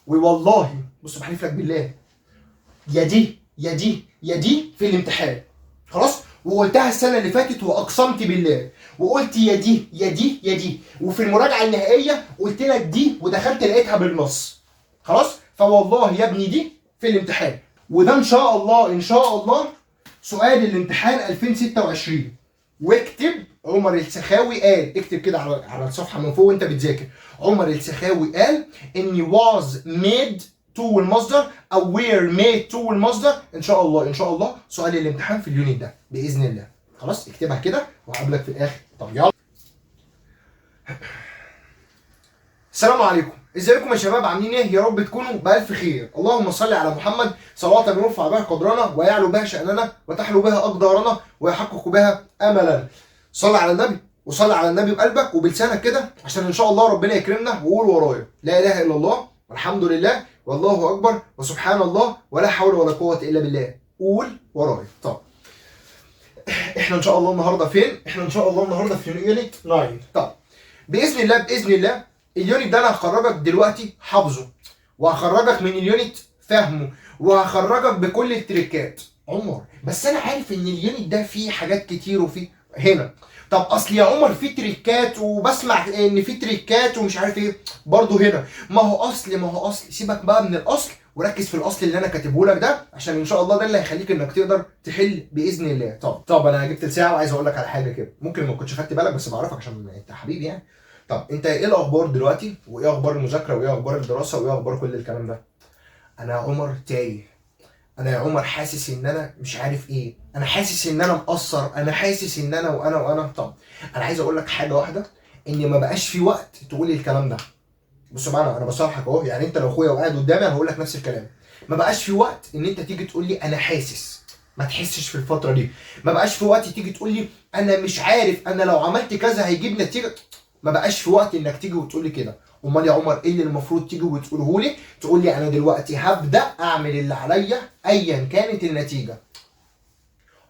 ووالله بص بحلف لك بالله، يا دي يا دي يا دي في الامتحان. خلاص، وقلتها السنة اللي فاتت واقسمت بالله، وقلت يا دي يا دي يا دي، وفي المراجعة النهائية قلت لك دي ودخلت لقيتها بالنص. خلاص، فوالله يا ابني دي في الامتحان، وده ان شاء الله ان شاء الله سؤال الامتحان 2026. واكتب عمر السخاوي قال، اكتب كده على الصفحة من فوق وانت بتذاكر، عمر السخاوي قال ان was made to المصدر او were made to المصدر. ان شاء الله ان شاء الله سؤال الامتحان في ال unit ده باذن الله. خلاص، اكتبها كده وهقابلك في الاخر. طب يلا، السلام عليكم، ازيكم يا شباب، عاملين ايه؟ يا رب تكونوا بالف خير. اللهم صل على محمد صلاة يرفع بها قدرنا ويعلو بها شأننا وتحلو بها اقدارنا ويحقق بها املنا. صل على النبي، وصل على النبي بقلبك وبلسانك كده، عشان ان شاء الله ربنا يكرمنا. وقول ورايا لا اله الا الله والحمد لله والله اكبر وسبحان الله ولا حول ولا قوة الا بالله. قول ورايا. طب احنا ان شاء الله النهارده فين؟ احنا ان شاء الله النهارده في unit 9. طب باذن الله باذن الله ال unit ده انا هخرجك دلوقتي حافظه، وهخرجك من ال unit فاهمه، وهخرجك بكل التريكات. عمر بس انا عارف ان ال unit ده فيه حاجات كتير وفيه هنا. طب اصل يا عمر في تريكات، وبسمع ان في تريكات ومش عارف ايه برضه هنا. ما هو اصل، ما هو اصل، سيبك بقى من الاصل وركز في الاصل اللي انا كاتبه لك ده، عشان ان شاء الله ده اللي هيخليك انك تقدر تحل باذن الله. طب انا جبت الساعة وعايز اقول لك على حاجة كده، ممكن ما كنتش خدت بالك بس بعرفك عشان انت حبيبي يعني. طب انت ايه الاخبار دلوقتي، وايه اخبار المذاكرة، وايه اخبار الدراسة، وايه اخبار كل الكلام ده؟ انا يا عمر تايه، انا يا عمر حاسس ان انا مش عارف ايه، انا حاسس ان انا مقصر، انا حاسس ان انا وانا وانا. طب انا عايز اقول لك حاجة واحدة، ان ما بقاش في وقت تقول الكلام ده. بص بقى، انا بصارحك اهو، يعني انت لو اخويا وقاعد قدامي انا هقول لك نفس الكلام. ما بقاش في وقت ان انت تيجي تقول لي انا حاسس، ما تحسش في الفترة دي. ما بقاش في وقت تيجي تقول لي انا مش عارف، انا لو عملت كذا هيجيب نتيجة. ما بقاش في وقت انك تيجي وتقول لي كده. امال يا عمر ايه اللي المفروض تيجي وتقوله لي؟ تقول لي انا دلوقتي هبدا اعمل اللي عليا ايا كانت النتيجة.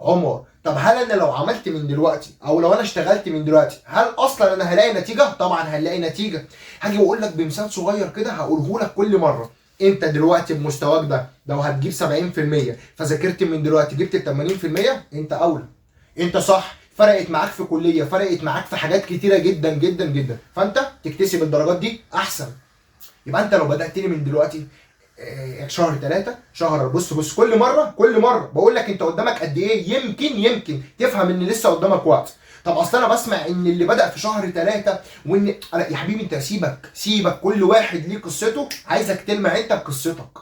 عمر طب هل انا لو عملت من دلوقتي او لو انا اشتغلت من دلوقتي هل اصلا انا هلاقي نتيجة؟ طبعا هنلاقي نتيجة. هاجي واقول لك بمثال صغير كده هقوله لك كل مرة. انت دلوقتي بمستواك ده لو هتجيب 70% فذاكرت من دلوقتي جبت 80%، انت اولى، انت صح، فرقت معاك في كليه، فرقت معاك في حاجات كتيرة جدا جدا جدا، فانت تكتسب الدرجات دي احسن. يبقى انت لو بدات لي من دلوقتي شهر 3 شهر، بص كل مرة كل مرة بقول لك انت قدامك قد ايه، يمكن تفهم ان لسه قدامك وقت. طب اصل انا بسمع ان اللي بدا في شهر 3 وان يا حبيبي انت سيبك، كل واحد ليه قصته، عايزك تلمع انت بقصتك،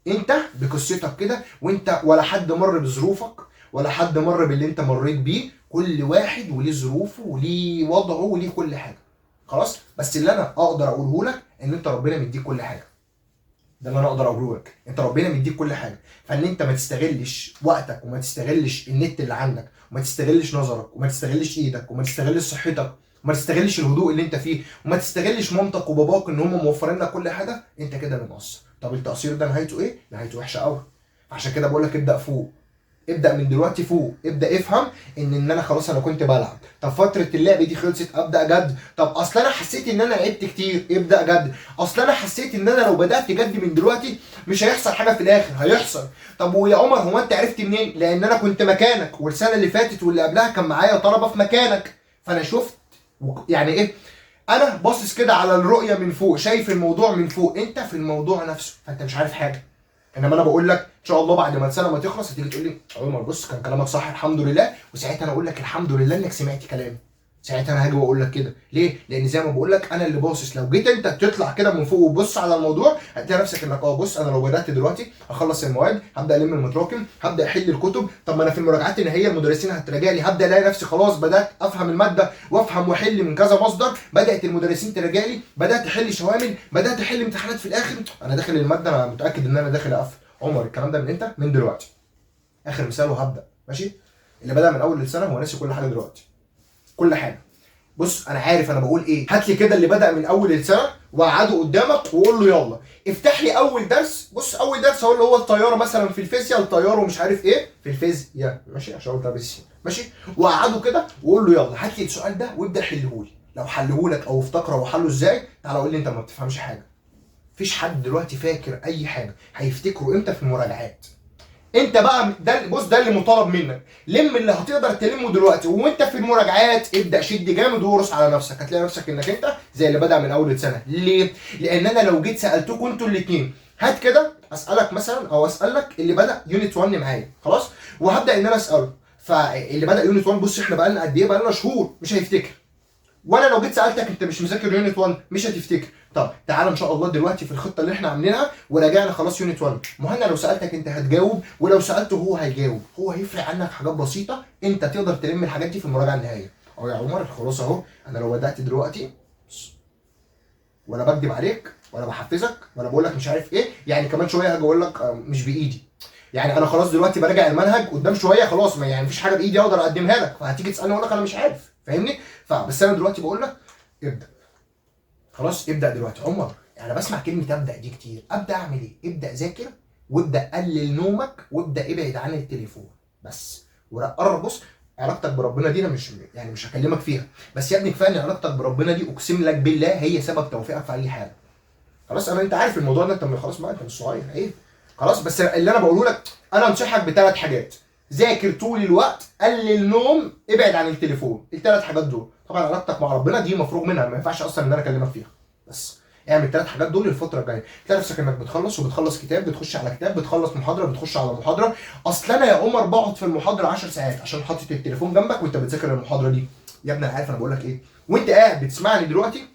انت بقصتك كده، وانت ولا حد مر بظروفك ولا حد مر باللي انت مريت بيه، كل واحد وليه ظروفه وليه وضعه وليه كل حاجة. خلاص، بس اللي انا اقدر اقوله لك ان انت ربنا مديك كل حاجة، ده اللي انا اقدر اقوله لك، انت ربنا مديك كل حاجة، فان انت ما تستغلش وقتك وما تستغلش النت اللي عندك وما تستغلش نظرك وما تستغلش ايدك وما تستغلش صحتك وما تستغلش الهدوء اللي انت فيه وما تستغلش مامتك وباباك ان هم موفرين لك كل حاجة، انت كده اللي مقصر. طب التقصير ده نهايته ايه؟ نهايته وحشة قوي. عشان كده بقول لك ابدا فوق، ابدا من دلوقتي فوق، ابدا افهم ان انا خلاص انا كنت بلعب، طب فترة اللعب دي خلصت ابدا جد، طب اصل انا حسيت ان انا لعبت كتير ابدا جد، اصل انا حسيت ان انا لو بدات جد من دلوقتي مش هيحصل حاجة في الاخر، هيحصل. طب ويا عمر هو انت عرفت منين؟ لان انا كنت مكانك، والسنة اللي فاتت واللي قبلها كان معايا طلبه في مكانك، فانا شفت يعني ايه، انا باصص كده على الرؤية من فوق، شايف الموضوع من فوق، انت في الموضوع نفسه فانت مش عارف حاجة. انما انا بقول لك ان شاء الله بعد ما السنة ما تخلص هتيجي تقول لي عمر بص كان كلامك صح الحمد لله، وساعتها انا اقول لك الحمد لله انك سمعت كلامي. ساعتها انا هاجي واقول لك كده ليه؟ لان زي ما بقول لك انا اللي باصص. لو جيت انت تطلع كده من فوق وتبص على الموضوع هتلاقي نفسك انك بص انا لو بدات دلوقتي هخلص المواد، هبدا الم المتراكم، هبدا احل الكتب، طب ما انا في المراجعات النهائية المدرسين هتراجع لي، هبدا الاقي نفسي خلاص بدات افهم المادة وافهم واحل من كذا مصدر، بدات المدرسين تراجع لي، بدات احل شوامل، بدات احل امتحانات في الاخر، انا داخل المادة انا متاكد ان انا داخل اقفل. عمر الكلام ده من امتى؟ من دلوقتي. اخر مثال وهبدا ماشي. اللي بدا من اول السنة هو ناسي كل حاجة دلوقتي، كل حاجة. بص انا عارف انا بقول ايه، هات لي كده اللي بدا من اول السنة وقعده قدامك وقول له يلا افتح لي اول درس. بص اول درس هو اللي هو الطيارة مثلا في الفيزياء، الطيارة ومش عارف ايه في الفيزياء ماشي، عشان قلتها بس ماشي، وقعده كده وقول له يلا هات لي السؤال ده وابدا حله لي. لو حله لك او افتكره وحله ازاي تعالى قول لي انت ما بتفهمش حاجة. مفيش حد دلوقتي فاكر اي حاجة، هيفتكروا امتى؟ في المراجعات. انت بقى ده، بص، ده اللي مطالب منك، لم اللي هتقدر تلمه دلوقتي، وانت في المراجعات ابدا شد جامد وارص على نفسك، هتلاقي نفسك انك انت زي اللي بدا من اول سنة. ليه؟ لان انا لو جيت سالتكم انتوا الاثنين، هات كده اسالك مثلا، او اسالك اللي بدا unit 1 معايا، خلاص، وهبدا ان انا اساله، فاللي بدا unit 1، بص احنا بقالنا قد ايه؟ بقالنا شهور، مش هيفتكر. وانا لو جيت سالتك انت مش مذاكر unit 1 مش هتفتكر. طب تعالى ان شاء الله دلوقتي في الخطة اللي احنا عاملينها وراجعنا خلاص unit 1، مهنا لو سالتك انت هتجاوب، ولو سالته هو هيجاوب، هو هيفرق عنك حاجات بسيطة، انت تقدر تلم الحاجات دي في المراجعة النهائية. اهو يا عمر خلاص اهو، انا لو بدات دلوقتي، ولا بكدب عليك ولا بحفزك ولا بقول لك مش عارف ايه، يعني كمان شوية هاجي اقول لك مش بايدي، يعني انا خلاص دلوقتي براجع المنهج قدام شوية خلاص، ما يعني مفيش حاجة بايدي اقدر اقدمها لك، فهتيجي تسالني اقول لك انا مش عارف، فاهمني؟ فبس انا دلوقتي بقول لك ابدا، خلاص ابدا دلوقتي. عمر انا بسمع كلمة ابدا دي كتير، ابدا اعمل ايه؟ ابدا ذاكر، وابدا قلل نومك، وابدا ابعد عن التليفون بس، وقرب. بص علاقتك بربنا دي انا مش يعني مش هكلمك فيها، بس يا ابني كفاية ان علاقتك بربنا دي اقسم لك بالله هي سبب توفيقك في اي حاجة. خلاص انا انت عارف الموضوع ده، انت خلاص بقى انت مش صغير ايه خلاص. بس اللي انا بقوله لك، انا انصحك بثلاث حاجات: ذاكر طول الوقت، قلل نوم، ابعد عن التليفون. الثلاث حاجات دول طبعا علاقتك مع ربنا دي مفروغ منها، ما ينفعش اصلا ان انا اكلمك فيها، بس اعمل الثلاث حاجات دول الفترة الجاية. تلاقي نفسك انك بتخلص، وبتخلص كتاب بتخش على كتاب، بتخلص محاضرة بتخش على محاضرة. اصل انا يا عمر بقعد في المحاضرة 10 ساعات عشان حاطط التليفون جنبك وانت بتذاكر المحاضرة دي. يا ابني انا عارف انا بقول لك ايه، وانت قاعد بتسمعني دلوقتي،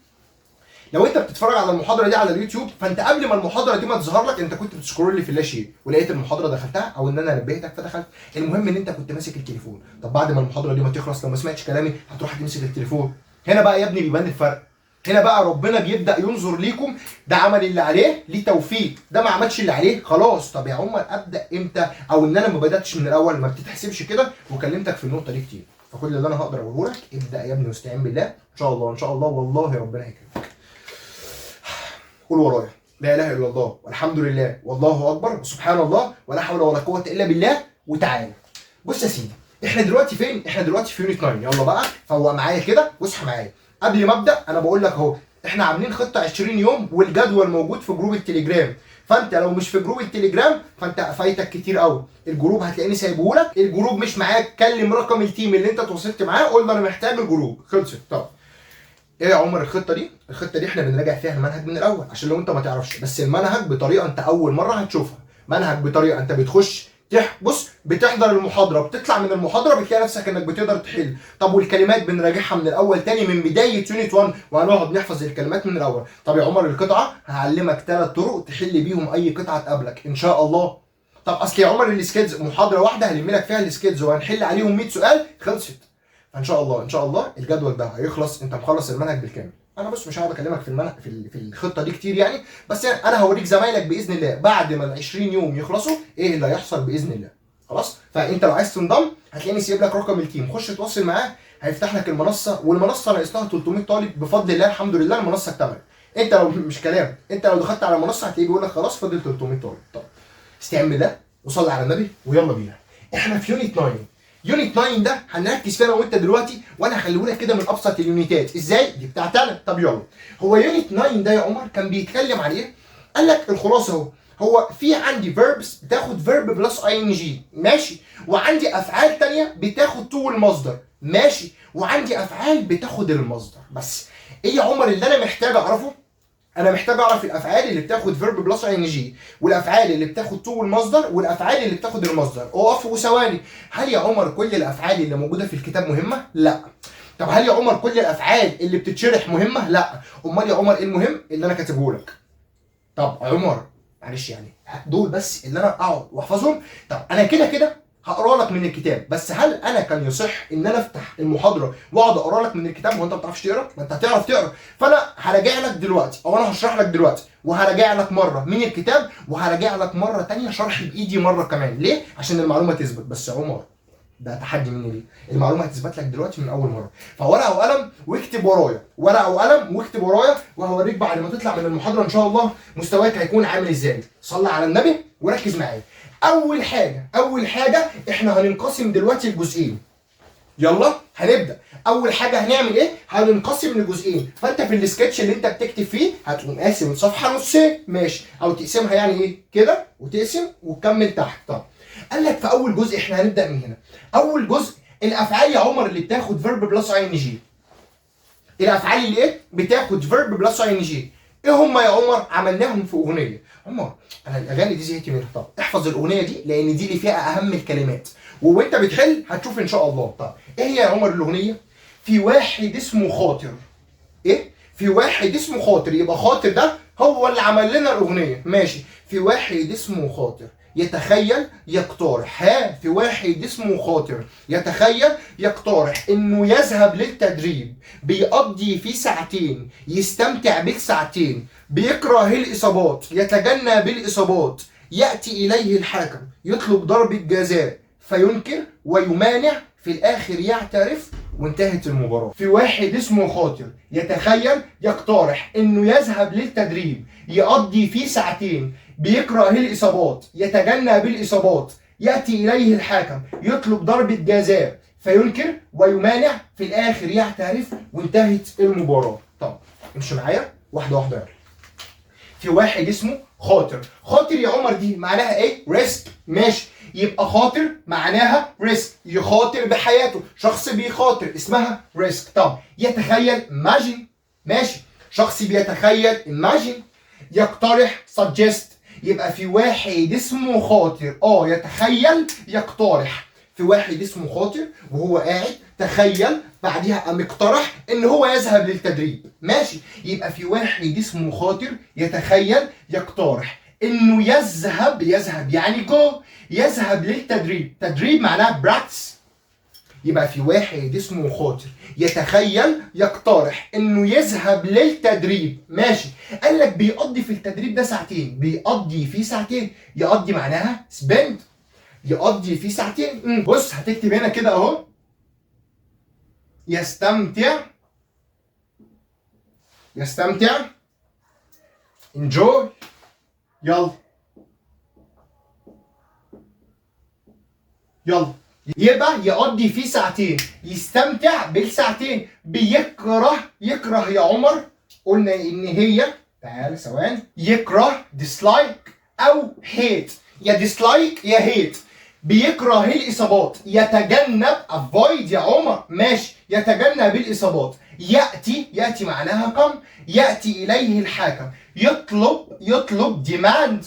لو انت بتتفرج على المحاضرة دي على اليوتيوب، فانت قبل ما المحاضرة دي ما تظهر لك انت كنت بت scroll في اللاشيء ولقيت المحاضرة دخلتها، او ان انا نبهتك فدخلت. المهم ان انت كنت ماسك التليفون. طب بعد ما المحاضرة دي ما تخلص لو ما سمعتش كلامي هتروح تمسك التليفون. هنا بقى يا ابني بيبان الفرق، هنا بقى ربنا بيبدا ينظر ليكم، ده عمل اللي عليه ليه توفيق، ده ما عملش اللي عليه خلاص. طب يا عمر ابدا امتى؟ او ان انا ما بداتش من الاول، ما بتتحسبش كده، وكلمتك في النقطة دي كتير. فكل اللي انا هقدر اقوله لك، ابدا يا ابني واستعين بالله، ان شاء الله ان شاء الله والله ربنا هيكرمك. قول ورايا: لا اله الا الله، والحمد لله، والله اكبر، وسبحان الله، ولا حول ولا قوة الا بالله. وتعالى بص يا سيدي، احنا دلوقتي فين؟ احنا دلوقتي في unit 9. يلا بقى فوق معايا كده واصحى معايا. قبل ما ابدا انا بقول لك اهو، احنا عاملين خطه 20 يوم، والجدول موجود في group التليجرام، فانت لو مش في group التليجرام فانت فايتك كتير قوي. ال group هتلاقيني سايبه لك، ال group مش معاك كلم رقم ال team اللي انت تواصلت معاه، قول له انا محتاج ال group، خلصت. طب ايه يا عمر الخطة دي؟ الخطة دي احنا بنراجع فيها المنهج من الاول، عشان لو انت ما تعرفش، بس المنهج بطريقة انت اول مرة هتشوفها، منهج بطريقة انت بتخش بص بتحضر المحاضرة، بتطلع من المحاضرة بتلاقي نفسك انك بتقدر تحل. طب والكلمات بنراجعها من الاول تاني من بداية unit 1، وهنقعد نحفظ الكلمات من الاول. طب يا عمر القطعة هعلمك 3 طرق تحل بيهم اي قطعه تقابلك ان شاء الله. طب اصل يا عمر ال skills محاضرة واحدة هلم لك فيها ال skills وهنحل عليهم 100 سؤال، خلصت. فان شاء الله ان شاء الله الجدول ده هيخلص، انت مخلص المنهج بالكامل. انا بس مش هقعد اكلمك في المنهج في الخطة دي كتير يعني، بس يعني انا هوريك زمايلك باذن الله بعد ما ال 20 يوم يخلصوا ايه اللي هيحصل باذن الله. خلاص، فانت لو عايز تنضم هتلاقيني سايب لك رقم ال team، خش تواصل معاه هيفتح لك المنصة، والمنصه ناقص لها 300 طالب بفضل الله الحمد لله المنصة اكتملت. انت لو مش كلام، انت لو دخلت على المنصة هتلاقيه بيقول لك خلاص فاضل 300 طالب. طب استعين بالله وصلي على النبي ويلا بينا. احنا في unit 9. unit 9 ده هنركز فيه انا وانت دلوقتي، وانا هخليه لك كده من ابسط ال unit ات. ازاي؟ دي بتاعت انا. طب يلا، هو unit 9 ده يا عمر كان بيتكلم عن ايه؟ قال لك الخلاصة اهو، هو في عندي verbs بتاخد verb plus ing، ماشي، وعندي افعال ثانية بتاخد to المصدر، ماشي، وعندي افعال بتاخد المصدر بس. ايه يا عمر اللي انا محتاج اعرفه؟ انا محتاج اعرف الافعال اللي بتاخد verb plus ing، والافعال اللي بتاخد to المصدر، والافعال اللي بتاخد المصدر. اقف وثواني، هل يا عمر كل الافعال اللي موجودة في الكتاب مهمة؟ لا. طب هل يا عمر كل الافعال اللي بتتشرح مهمة؟ لا. امال يا عمر ايه المهم؟ اللي انا كاتبه لك. طب عمر معلش يعني دول بس اللي انا اقعد واحفظهم؟ طب انا كده كده هقرا لك من الكتاب، بس هل انا كان يصح ان انا افتح المحاضرة واقعد اقرا لك من الكتاب وانت ما بتعرفش تقرا؟ ما انت هتعرف تقرا. فانا هراجع لك دلوقتي، او انا هشرح لك دلوقتي وهراجع لك مرة من الكتاب، وهراجع لك مرة ثانية شرح بايدي مرة كمان. ليه؟ عشان المعلومة تثبت. بس يا عمر ده تحدي مني ليه؟ المعلومة هتثبت لك دلوقتي من اول مرة. فورقه وقلم واكتب ورايا، ورقة وقلم واكتب ورايا، وهوريك بعد ما تطلع من المحاضرة ان شاء الله مستواك هيكون عامل ازاي. صلي على النبي وركز معايا. اول حاجة احنا هننقسم دلوقتي لجزئين. يلا هنبدا. اول حاجة هنعمل ايه؟ هننقسم لجزئين. فانت في السكتش اللي انت بتكتب فيه هتقوم قاسم الصفحة نصين، ماشي، او تقسمها يعني ايه كده وتقسم وتكمل تحت. طب قال لك في اول جزء احنا هنبدا من هنا. اول جزء الافعال يا عمر اللي بتاخد verb plus ing. الافعال اللي ايه؟ بتاخد verb plus ing. ايه هم يا عمر؟ عملناهم في اغنية. عمر انا الاغاني دي زهقت منها. طب احفظ الاغنية دي لان دي اللي فيها اهم الكلمات، وانت بتحل هتشوف ان شاء الله. طب ايه هي يا عمر الاغنية؟ في واحد اسمه خاطر. ايه؟ في واحد اسمه خاطر، يبقى خاطر ده هو اللي عمل لنا الاغنية، ماشي. في واحد اسمه خاطر يتخيل يقترح. ها، في واحد اسمه خاطر يتخيل يقترح انه يذهب للتدريب، بيقضي فيه ساعتين، يستمتع بالساعتين، بيكره الاصابات، يتجنب الاصابات، ياتي اليه الحاكم يطلب ضربة جزاء فينكر ويمانع، في الاخر يعترف وانتهت المباراة. في واحد اسمه خاطر يتخيل يقترح انه يذهب للتدريب، يقضي فيه ساعتين، بيكره الاصابات، يتجنب الاصابات، ياتي اليه الحاكم يطلب ضربة جزاء فينكر ويمانع، في الاخر يعترف وانتهت المباراة. طب امشي معايا واحدة واحدة. يلا. في واحد اسمه خاطر. خاطر يا عمر دي معناها ايه؟ risk، ماشي. يبقى خاطر معناها risk، يخاطر بحياته، شخص بيخاطر اسمها risk. طب يتخيل imagine، ماشي، شخص بيتخيل imagine، يقترح suggest. يبقى في واحد اسمه خاطر يتخيل يقترح. في واحد اسمه خاطر وهو قاعد تخيل، بعديها قام اقترح ان هو يذهب للتدريب، ماشي. يبقى في واحد اسمه خاطر يتخيل يقترح انه يذهب، يذهب يعني جو، يذهب للتدريب، تدريب معناها practice. يبقى في واحد اسمه خاطر يتخيل يقترح انه يذهب للتدريب، ماشي. قال لك بيقضي في التدريب ده ساعتين، بيقضي فيه ساعتين، يقضي معناها spend، يقضي فيه ساعتين. بص هتكتب هنا كده اهو، يستمتع، يستمتع enjoy، يلا يلا. يبقى يقضي فيه ساعتين، يستمتع بالساعتين، بيكره، يكره يا عمر قلنا ان هي، تعال ثواني، يكره dislike او hate، يا dislike يا hate، بيكره الاصابات، يتجنب avoid يا عمر، ماشي، يتجنب الاصابات، ياتي، ياتي معناها come، ياتي اليه الحاكم، يطلب، يطلب demand،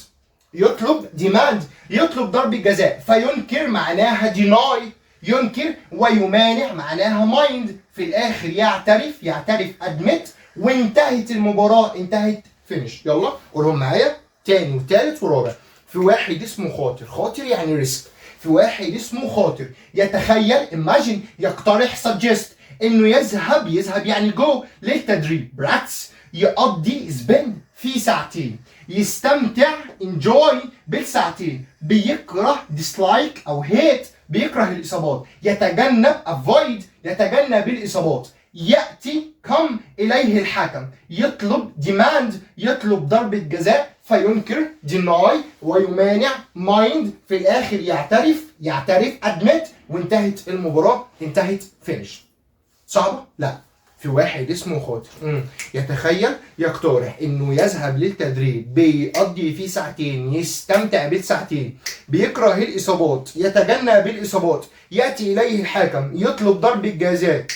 يطلب demand، يطلب ضرب جزاء، فينكر معناها deny، ينكر ويمانع معناها mind، في الاخر يعترف، يعترف admit، وانتهت المباراة، انتهت finish. يلا قولهم معايا تاني وتالت ورابع. في واحد اسمه خاطر، خاطر يعني risk، في واحد اسمه خاطر يتخيل imagine، يقترح suggest، انه يذهب، يذهب يعني go، للتدريب practice، يقضي spend في ساعتين، يستمتع enjoy بالساعتين، بيكره dislike او hate، بيكره الاصابات، يتجنب avoid، يتجنب الاصابات، ياتي come اليه الحكم، يطلب demand، يطلب ضربة جزاء، فينكر deny ويمانع mind، في الاخر يعترف، يعترف admit، وانتهت المباراة، انتهت finish. صعبة؟ لا. في واحد اسمه خاطر يتخيل يقترح انه يذهب للتدريب، بيقضي فيه ساعتين، يستمتع بالساعتين، بيكره الاصابات، يتجنب الاصابات، ياتي اليه الحاكم، يطلب ضرب الجزاء،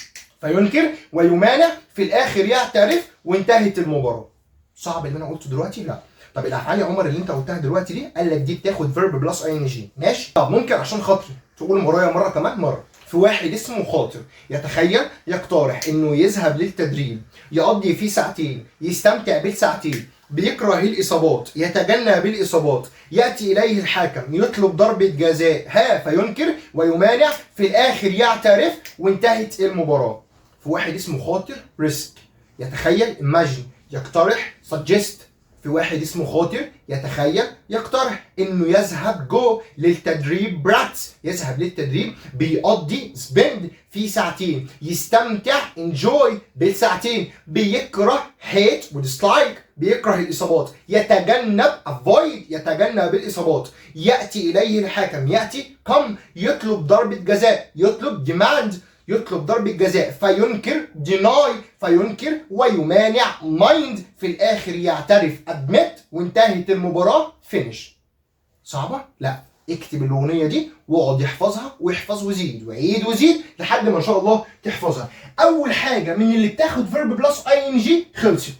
فينكر ويمانع، في الاخر يعترف، وانتهت المباراة. صعب اللي انا قلته دلوقتي؟ لا. طب الافعال يا عمر اللي انت قلتها دلوقتي دي قال لك دي بتاخد verb plus ing، ماشي. طب ممكن عشان خاطري تقول ورايا مرة كمان مرة. في واحد اسمه خاطر يتخيل يقترح انه يذهب للتدريب، يقضي فيه ساعتين، يستمتع بالساعتين، بيكره الاصابات، يتجنب الاصابات، ياتي اليه الحاكم، يطلب ضربه جزاء، ها، فينكر ويمانع، في الاخر يعترف، وانتهت المباراة. في واحد اسمه خاطر risk، يتخيل imagine، يقترح suggest. في واحد اسمه خاطر يتخيل يقترح انه يذهب جو للتدريب practice، يذهب للتدريب، بيقضي spend في ساعتين، يستمتع enjoy بالساعتين، بيكره hate و dislike، بيكره الاصابات، يتجنب avoid، يتجنب الاصابات، ياتي اليه الحاكم، ياتي come، يطلب ضربه جزاء، يطلب demand، يطلب ضربة جزاء فينكر deny، فينكر ويمانع mind، في الاخر يعترف admit، وانتهت المباراة finish. صعبة؟ لا، اكتب الاغنية دي واقعد يحفظها ويحفظ وزيد وعيد وزيد لحد ما ان شاء الله تحفظها. اول حاجة من اللي بتاخد verb plus ing خلصت.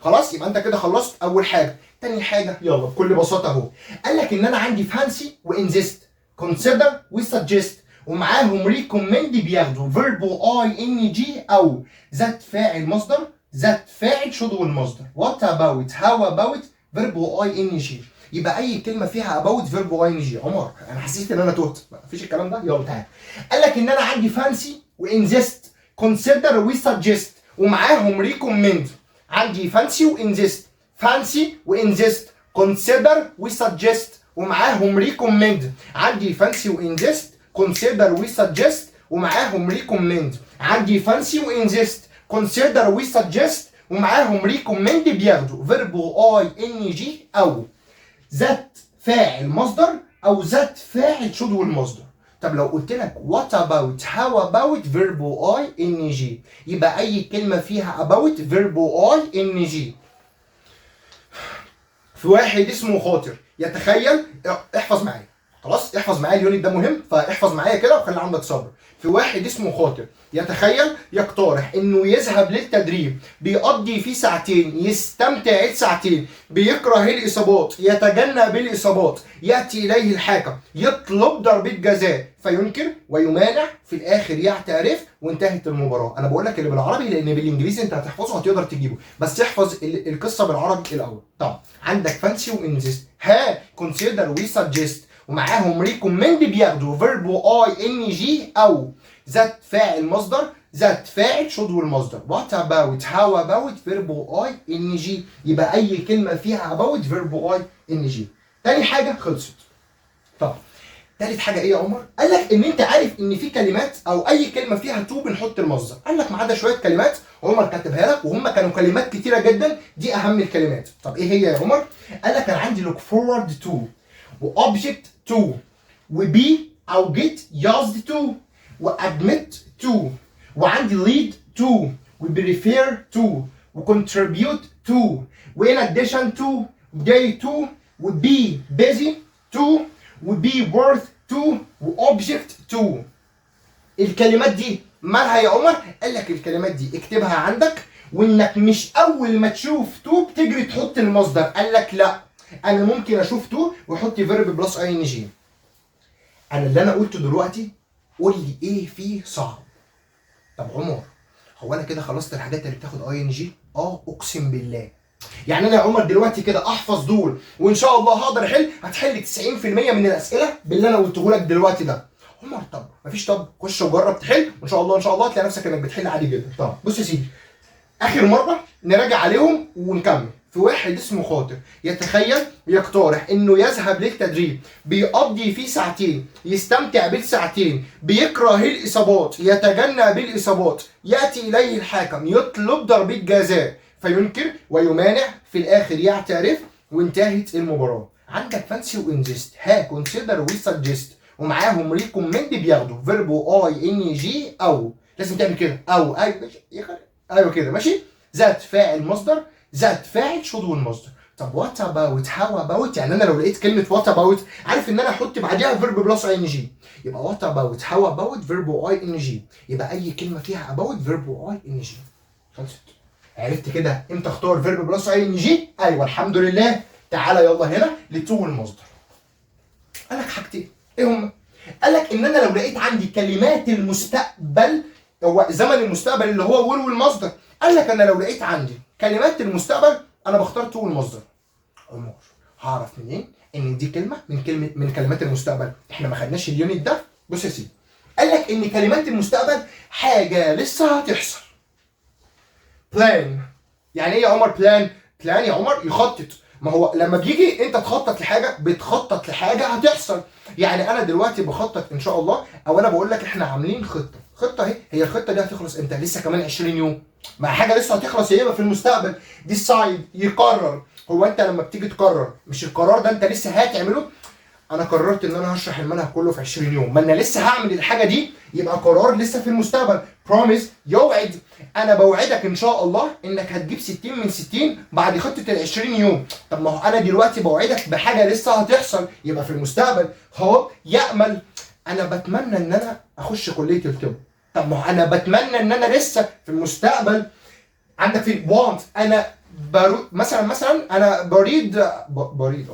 خلاص، يبقى انت كده خلصت اول حاجه. تاني حاجة يلا بكل بساطة اهو، قال لك ان انا عندي fancy و insist، consider و suggest، ومعاهم recommend، بياخدوا verb ing او that فاعل مصدر، that فاعل should والمصدر، what about، how about، verb ing. يبقى اي كلمة فيها about verb ing. عمر انا حسيت ان انا تهت، مفيش الكلام ده. يلا تعالى، قال لك ان انا عندي fancy و insist، consider و suggest، ومعاهم recommend. عندي fancy و insist، fancy و insist، consider و suggest، ومعاهم recommend. عندي fancy و insist، consider و suggest، ومعاهم recommend. عندي fancy و insist، consider و suggest، ومعاهم recommend، بياخدوا verb ing او that فاعل مصدر او that فاعل should والمصدر. طب لو قلت لك what about، how about، verb ing، يبقى اي كلمة فيها about verb ing. في واحد اسمه خاطر يتخيل، احفظ معايا، خلاص احفظ معايا، ال unit ده مهم فاحفظ معايا كده وخلي عندك صبر. في واحد اسمه خاطر يتخيل يقترح انه يذهب للتدريب، بيقضي فيه ساعتين، يستمتع الساعتين، بيكره الاصابات، يتجنب الاصابات، ياتي اليه الحاكم، يطلب ضربه جزاء فينكر ويمانع، في الاخر يعترف، وانتهت المباراه. انا بقول لك اللي بالعربي لان بالانجليزي انت هتحفظه هتقدر تجيبه، بس احفظ القصة بالعربي الاول. طب عندك fancy و insist، ها، consider و suggest، ومعاهم recommend، بياخدوا verb ing او that فاعل مصدر، that فاعل should والمصدر، what about، how about، verb ing. يبقى اي كلمة فيها about verb ing. تاني حاجة خلصت. طب تالت حاجة ايه يا عمر؟ قال لك ان انت عارف ان في كلمات او اي كلمة فيها to بنحط المصدر. قال لك ما عدا شوية كلمات عمر كاتبها لك، وهم كانوا كلمات كتيرة جدا، دي اهم الكلمات. طب ايه هي يا عمر؟ قال لك انا عندي look forward to و object to و be او get used to و admit to، وعندي lead to و prefer to و contribute to و in addition to، day to و be busy to و be worth to و object to. الكلمات دي مالها يا عمر؟ قال لك الكلمات دي اكتبها عندك، وانك مش اول ما تشوف to بتجري تحط المصدر. قال لك لا، انا ممكن اشوف to واحط verb plus ing. انا اللي انا قلته دلوقتي قول لي ايه فيه صعب؟ طب عمر هو انا كده خلصت الحاجات اللي بتاخد ing؟ اه، اقسم بالله. يعني انا يا عمر دلوقتي كده احفظ دول وان شاء الله هقدر احل، هتحل 90% من الاسئلة باللي انا قلته لك دلوقتي ده. عمر طب مفيش، طب خش وجرب تحل، وان شاء الله ان شاء الله تلاقي نفسك انك بتحل عادي جدا. طب بص يا سيدي، اخر مرة نراجع عليهم ونكمل. في واحد اسمه خاطر يتخيل يقترح انه يذهب للتدريب، بيقضي فيه ساعتين، يستمتع بالساعتين، بيكره الاصابات، يتجنب الاصابات، ياتي اليه الحاكم، يطلب ضربه جزاء فينكر ويمانع، في الاخر يعترف، وانتهت المباراه. عندك fancy و insist، ها، consider و suggest، ومعاهم recommend، بياخدوا verb ing او لازم تعمل كده او ايوه ايوه كده ماشي، that فاعل مصدر، that فاعل should والمصدر. طب what about، how about، يعني انا لو لقيت كلمة what about عارف ان انا احط بعديها verb plus ing، يبقى what about، how about، verb ing. يبقى اي كلمة فيها about verb ing. خلصت. عرفت كده امتى اختار verb plus ing؟ ايوه الحمد لله. تعالى يلا هنا ل to المصدر. قال لك حاجتين، ايه هما؟ قال لك ان انا لو لقيت عندي كلمات المستقبل، هو زمن المستقبل اللي هو will والمصدر، قال لك انا لو لقيت عندي كلمات المستقبل انا بختار to المصدر. عمر هعرف منين ان دي كلمة من كلمات المستقبل؟ احنا ما خدناش ال unit ده. بص يا سيدي، قال لك ان كلمات المستقبل حاجة لسه هتحصل. plan، يعني ايه يا عمر plan؟ plan يا عمر يخطط. ما هو لما بيجي انت تخطط لحاجة بتخطط لحاجة هتحصل. يعني انا دلوقتي بخطط ان شاء الله، او انا بقول لك احنا عاملين خطه، خطه اهي، هي الخطة دي هتخلص امتى؟ لسه كمان 20 يوم، ما حاجة لسه هتخلص، هي في المستقبل. decide يقرر، هو انت لما بتيجي تقرر مش القرار ده انت لسه هتعمله؟ انا قررت ان انا هشرح المنهج كله في 20 يوم، ما انا لسه هعمل الحاجة دي، يبقى قرار لسه في المستقبل. promise يوعد، انا بوعدك ان شاء الله انك هتجيب 60 من 60 بعد خطه ال 20 يوم. طب ما هو انا دلوقتي بوعدك بحاجة لسه هتحصل، يبقى في المستقبل. hope يامل، انا بتمنى ان انا اخش كليه الطب. طب ما هو انا بتمنى ان انا لسه في المستقبل. عندك في want، انا مثلا انا بريد بريد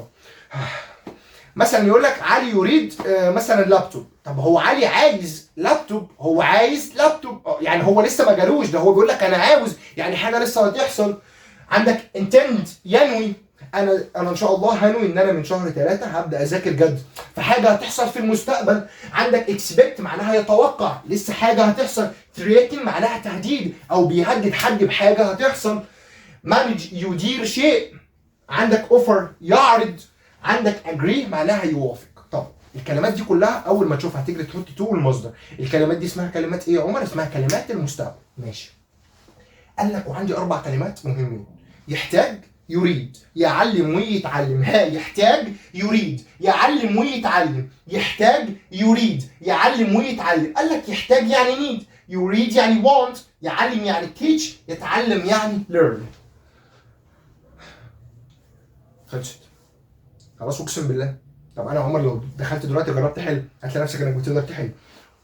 مثلا يقول لك علي يريد مثلا لابتوب. طب هو علي عايز لابتوب، هو عايز لابتوب، يعني هو لسه ما جالوش، ده هو بيقول لك انا عاوز، يعني حاجة لسه هتحصل. عندك intend ينوي، انا ان شاء الله هنوي ان انا من شهر 3 هبدا اذاكر جد، فحاجه هتحصل في المستقبل. عندك expect معناها يتوقع، لسه حاجة هتحصل. threaten معناها تهديد او بيهدد حد بحاجة هتحصل. manage يدير شيء. عندك offer يعرض. عندك agree معناها يوافق. طب الكلمات دي كلها اول ما تشوفها هتجري تحط to المصدر. الكلمات دي اسمها كلمات ايه يا عمر؟ اسمها كلمات المستقبل. ماشي. قال لك وعندي 4 كلمات مهمين: يحتاج، يريد، يعلم ويتعلم. ها، يحتاج، يريد، يعلم ويتعلم، يحتاج، يريد، يعلم ويتعلم. قال لك يحتاج يعني need، يريد يعني want، يعلم يعني teach، يتعلم يعني learn. خلصت خلاص اقسم بالله. طب انا عمر لو دخلت دلوقتي جربت تحل هتلاقي نفسك انك بتقدر تحل،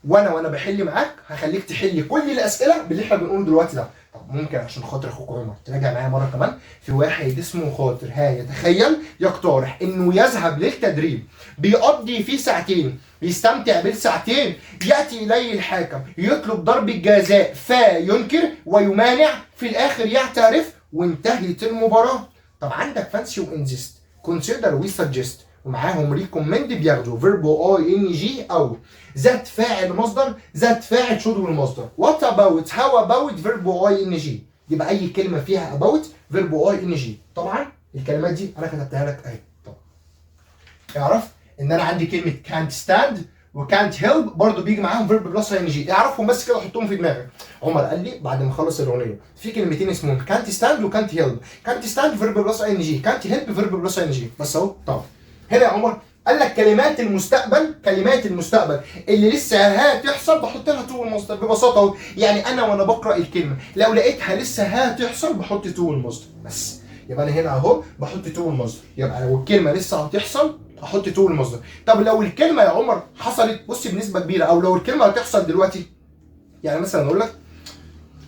وانا بحل معاك هخليك تحل كل الاسئلة باللي احنا بنقوله دلوقتي ده. طب ممكن عشان خاطر اخوك عمر تراجع معايا مرة كمان في واحد اسمه خاطر. ها، يتخيل، يقترح انه يذهب للتدريب، بيقضي فيه ساعتين، بيستمتع بالساعتين، ياتي اليه الحاكم يطلب ضرب الجزاء فينكر ويمانع، في الاخر يعترف وانتهت المباراة. طب عندك fancy و insist، consider و suggest، ومعاهم recommend بياخدوا verb ing او that فاعل مصدر، that فاعل should والمصدر. what about، how about، verb ing. يبقى اي كلمة فيها about verb ing. طبعا الكلمات دي انا كتبتها لك اهي. طب اعرف ان انا عندي كلمة كانت ستاند وكانت هيلب برضه بيجي معاهم verb plus ing، اعرفهم بس كده حطهم في دماغك. عمر قال لي بعد ما خلص الاغنية في كلمتين اسمهم كانت ستاند وكانت هيلب، كانت ستاند فيرب بلس اي ان جي، كانت هيلب فيرب بلس اي ان جي بس اهو. طب هنا يا عمر قال لك كلمات المستقبل، كلمات المستقبل اللي لسه هتحصل بحط لها to المصدر ببساطة اهو. يعني انا وانا بقرا الكلمة لو لقيتها لسه هتحصل بحط to المصدر بس. يبقى انا هنا اهو بحط to المصدر، يبقى لو الكلمة لسه هتحصل احط to المصدر. طب لو الكلمة يا عمر حصلت، بص بنسبة كبيرة، او لو الكلمة هتحصل دلوقتي، يعني مثلا اقول لك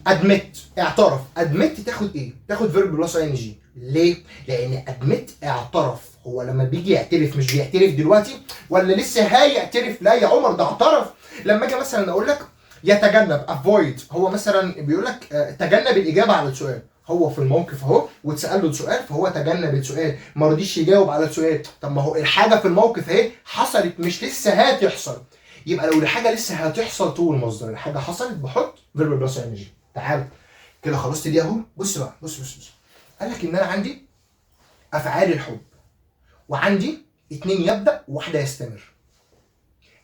admit اعترف، admit تاخد ايه؟ تاخد verb plus ing. ليه؟ لان admit اعترف، هو لما بيجي يعترف مش بيعترف دلوقتي ولا لسه هيعترف؟ لا يا عمر ده اعترف. لما اجي مثلا اقول لك يتجنب avoid، هو مثلا بيقول لك تجنب الاجابة على السؤال، هو في الموقف اهو واتسال له سؤال فهو تجنب السؤال، ما رضيش يجاوب على السؤال. طب ما هو الحاجة في الموقف اهي حصلت مش لسه هتحصل، يبقى لو الحاجة لسه هتحصل to المصدر، الحاجة حصلت بحط verb plus ing. تعال كده خلصت دي اهو. بص بقى، بص بص بص، قال لك ان انا عندي افعال الحب وعندي 2 يبدا وواحدة يستمر.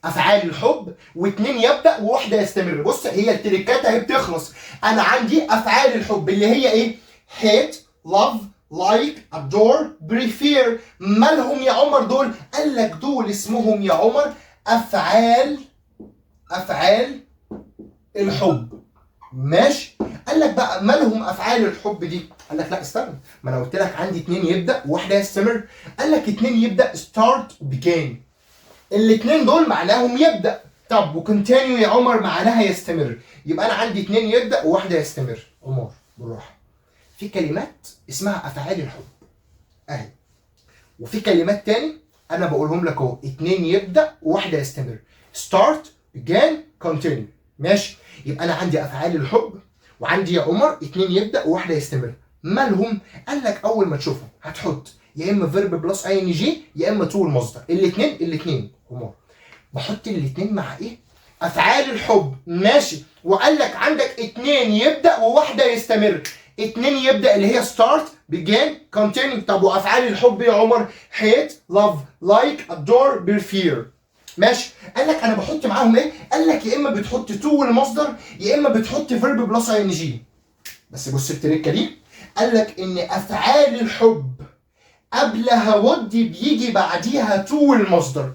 افعال الحب و2 يبدا وواحدة يستمر. بص هي التريكات اهي بتخلص. انا عندي افعال الحب اللي هي ايه؟ hate، love، like، adore، prefer. مالهم يا عمر دول؟ قال لك دول اسمهم يا عمر افعال الحب. ماشي. قال لك بقى مالهم افعال الحب دي؟ قال لك لا استنى، ما انا قلت لك عندي 2 يبدا وواحدة يستمر. قال لك 2 يبدا start begin، الاثنين دول معناهم يبدا. طب و continue يا عمر معناها يستمر، يبقى انا عندي 2 يبدا وواحدة يستمر. عمر بالراحة، في كلمات اسمها افعال الحب اهي، وفي كلمات تاني انا بقولهم لك اهو، 2 يبدا وواحدة يستمر، start begin continue. ماشي. يبقى انا عندي افعال الحب وعندي يا عمر 2 يبدا وواحدة يستمر. مالهم؟ قال لك اول ما تشوفهم هتحط يا اما verb plus ing يا اما to المصدر. الاثنين عمر بحط الاثنين مع ايه؟ افعال الحب. ماشي. وقال لك عندك 2 يبدا وواحدة يستمر. 2 يبدا اللي هي start begin continue. طب وافعال الحب يا عمر؟ hate، love، like، adore، prefer. ماشي. قال لك انا بحط معاهم ايه؟ قال لك يا اما بتحط to المصدر يا اما بتحط verb plus ing. بس بص التريكه دي، قال لك ان افعال الحب قبلها would بيجي بعديها to المصدر.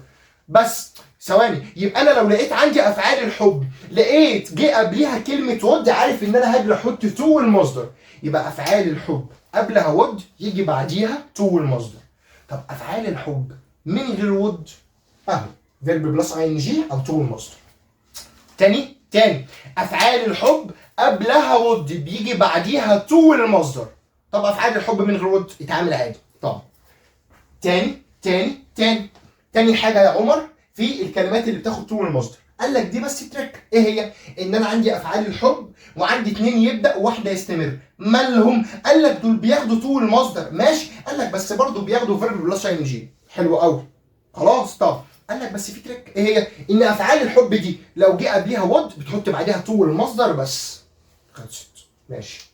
بس ثواني، يبقى انا لو لقيت عندي افعال الحب لقيت جه قبليها كلمة would، عارف ان انا هاجي احط to المصدر. يبقى افعال الحب قبلها would يجي بعديها to المصدر. طب افعال الحب من غير would اهو verb plus ing او to المصدر. تاني تاني، افعال الحب قبلها would بيجي بعديها to المصدر. طب افعال الحب من غير would اتعامل عادي. طب تاني تاني تاني تاني حاجة يا عمر في الكلمات اللي بتاخد to المصدر، قال لك دي بس trick. ايه هي؟ ان انا عندي افعال الحب وعندي اتنين يبدا وواحدة يستمر، مالهم؟ قال لك دول بياخدوا to المصدر، ماشي. قال لك بس برضه بياخدوا verb plus ing، حلو قوي، خلاص. طب قال لك بس في trick، ايه هي؟ ان افعال الحب دي لو جه قبليها would بتحط بعديها to المصدر بس، خلصت. ماشي.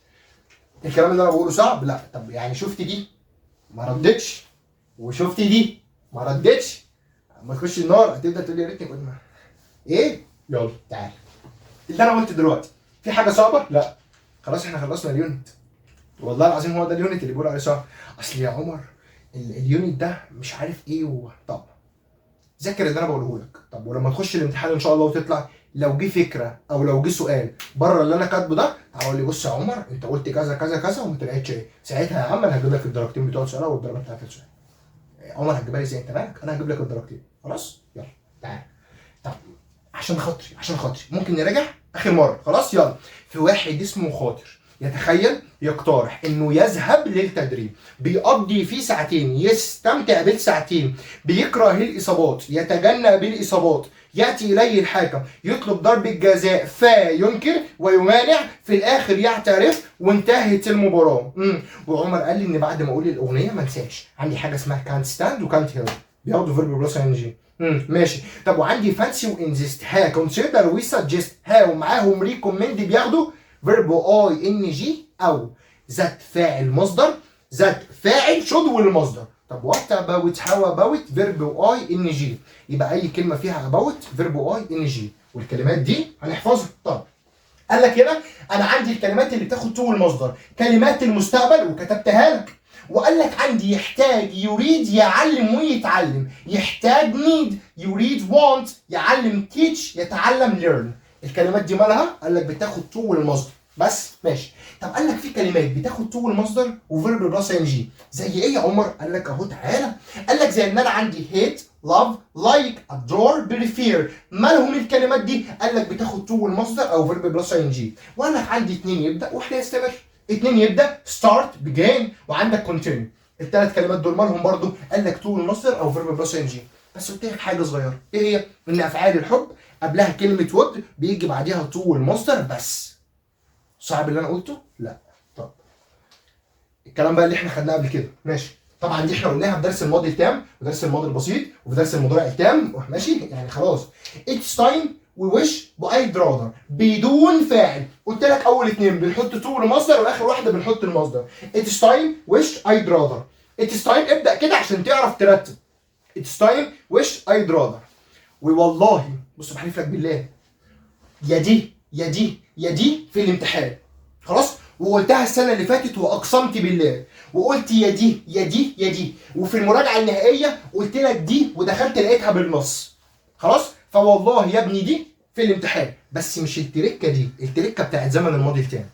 الكلام اللي انا بقوله صعب؟ لا. طب يعني شفت دي ما ردتش، وشفت دي ما ردتش، اما تخش النار هتبدا تقول لي يا ريتني كنت ما. ايه؟ يلا تعال. اللي انا قلت دلوقتي في حاجة صعبة؟ لا. خلاص احنا خلصنا ال unit. والله العظيم هو ده ال unit اللي بيقول عليه صعب. اصل يا عمر ال unit ده مش عارف ايه طب ذاكر اللي انا بقوله لك. طب ولما تخش الامتحان ان شاء الله وتطلع، لو جه فكرة او لو جه سؤال بره اللي انا كاتبه ده، تعالى قول لي بص يا عمر انت قلت كذا كذا كذا وما طلعتش ايه. ساعتها يا عم انا هجيب لك الدرجتين بتوع السؤال والدرجة بتاعت السؤال. عمر هتجيبها لي ازاي؟ انت مالك؟ انا هجيب لك الدرجتين. خلاص يلا تعالى. طب عشان خاطري، عشان خاطري ممكن نراجع اخر مرة. خلاص يلا. في واحد اسمه خاطر يتخيل يقترح انه يذهب للتدريب، بيقضي فيه ساعتين، يستمتع بالساعتين، بيكره الاصابات، يتجنب الاصابات، ياتي اليه الحاكم يطلب ضربه جزاء فينكر ويمانع، في الاخر يعترف وانتهت المباراة. وعمر قال لي ان بعد ما اقول الاغنية ما انساش عندي حاجة اسمها كانت ستاند وكانت هيلب، بياخدوا verb plus ing. ماشي. طب وعندي fancy و insist، ها consider و suggest، ها ومعاهم recommend بياخدوا verb ing او that فاعل مصدر، that فاعل should والمصدر. طب what about، how about، verb ing. يبقى اي كلمة فيها about verb ing، والكلمات دي هنحفظها. طب قال لك هنا انا عندي الكلمات اللي بتاخد to المصدر، كلمات المستقبل وكتبتها لك. وقال لك عندي يحتاج، يريد، يعلم ويتعلم، يحتاج need، يريد want، يعلم teach، يتعلم learn. الكلمات دي مالها؟ قال لك بتاخد to المصدر بس. ماشي. طب قال لك في كلمات بتاخد to المصدر و verb plus ing، زي ايه يا عمر؟ قال لك اهو تعالى. قال لك زي ان انا عندي hate، love، like، adore، prefer. مالهم الكلمات دي؟ قال لك بتاخد to المصدر او verb plus ing. وقال لك عندي اتنين يبدا وواحدة يستمر، اتنين يبدا start، begin، وعندك continue. الثلاث كلمات دول مالهم برضو؟ قال لك to المصدر او verb plus ing. بس قلت لك حاجة صغيرة، ايه هي؟ ان افعال الحب قبلها كلمة would بيجي بعديها to المصدر بس. صعب اللي انا قلته؟ لا. طب الكلام بقى اللي احنا خدناه قبل كده، ماشي. طبعا دي احنا قلناها في درس الماضي التام ودرس الماضي البسيط وفي درس المضارع التام، ماشي يعني خلاص. it's time و wish و I'd rather بدون فاعل. قلت لك اول اتنين بنحط to المصدر واخر واحدة بنحط المصدر. it's time، wish، I'd rather. it's time، ابدا كده عشان تعرف ترتب. it's time، wish، I'd rather. ووالله بص بحلف لك بالله، يا دي يا دي يا دي في الامتحان. خلاص، وقلتها السنة اللي فاتت واقسمت بالله وقلت يا دي يا دي يا دي، وفي المراجعة النهائية قلت لك دي ودخلت لقيتها بالنص. خلاص، فوالله يا ابني دي في الامتحان، بس مش التركة دي، التركة بتاعت زمن الماضي التام.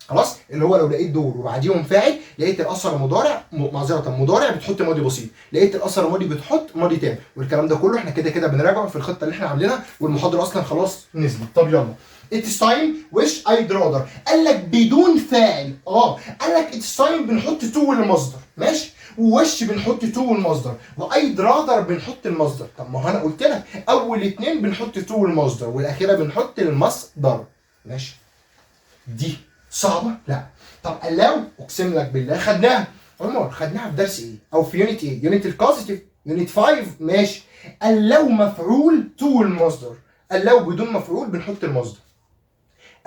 خلاص، اللي هو لو لقيت دول وبعديهم فاعل، لقيت الاثر مضارع، معذرة مضارع بتحط ماضي بسيط، لقيت الاثر ماضي بتحط ماضي تام. والكلام ده كله احنا كده كده بنراجعه في الخطة اللي احنا عاملينها، والمحاضره اصلا خلاص نزلت. طب يلا. it's time، wish، I'd rather. قال لك بدون فاعل. قال لك it's time بنحط to المصدر، ماشي، و wish بنحط to المصدر، و I'd rather بنحط المصدر. طب ما هو انا قلت لك اول اتنين بنحط to المصدر والاخيرة بنحط المصدر، ماشي. دي صعبة؟ لا. طب allow اقسم لك بالله خدناها عمر، خدناها في درس ايه؟ او في unit ايه؟ unit ال causative، unit 5، ماشي. allow مفعول to المصدر، allow بدون مفعول بنحط المصدر.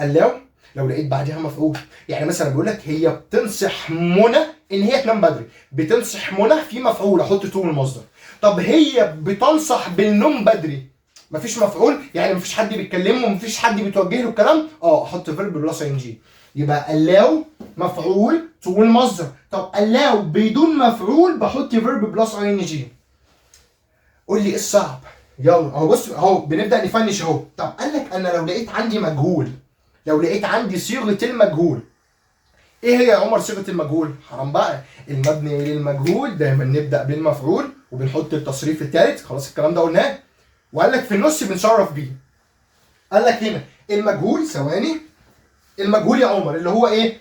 allow لو لقيت بعدها مفعول، يعني مثلا بيقول لك هي بتنصح منى ان هي تنام بدري، بتنصح منى في مفعول احط to المصدر. طب هي بتنصح بالنوم بدري، مفيش مفعول، يعني مفيش حد بيتكلمه ومفيش حد بيتوجه له الكلام، احط verb plus ing. يبقى allow مفعول to المصدر. طب allow بدون مفعول بحط verb plus ing. قول لي ايه الصعب؟ يلا اهو، بص اهو بنبدا نفنش اهو. طب قال لك انا لو لقيت عندي مجهول، لو لقيت عندي صيغة المجهول، ايه هي يا عمر صيغة المجهول؟ حرام بقى، المبني للمجهول دايما نبدا بالمفعول وبنحط التصريف الثالث، خلاص الكلام ده قلناه. وقال لك في النص بنصرف بيه. قال لك هنا المجهول، ثواني، المجهول يا عمر اللي هو ايه؟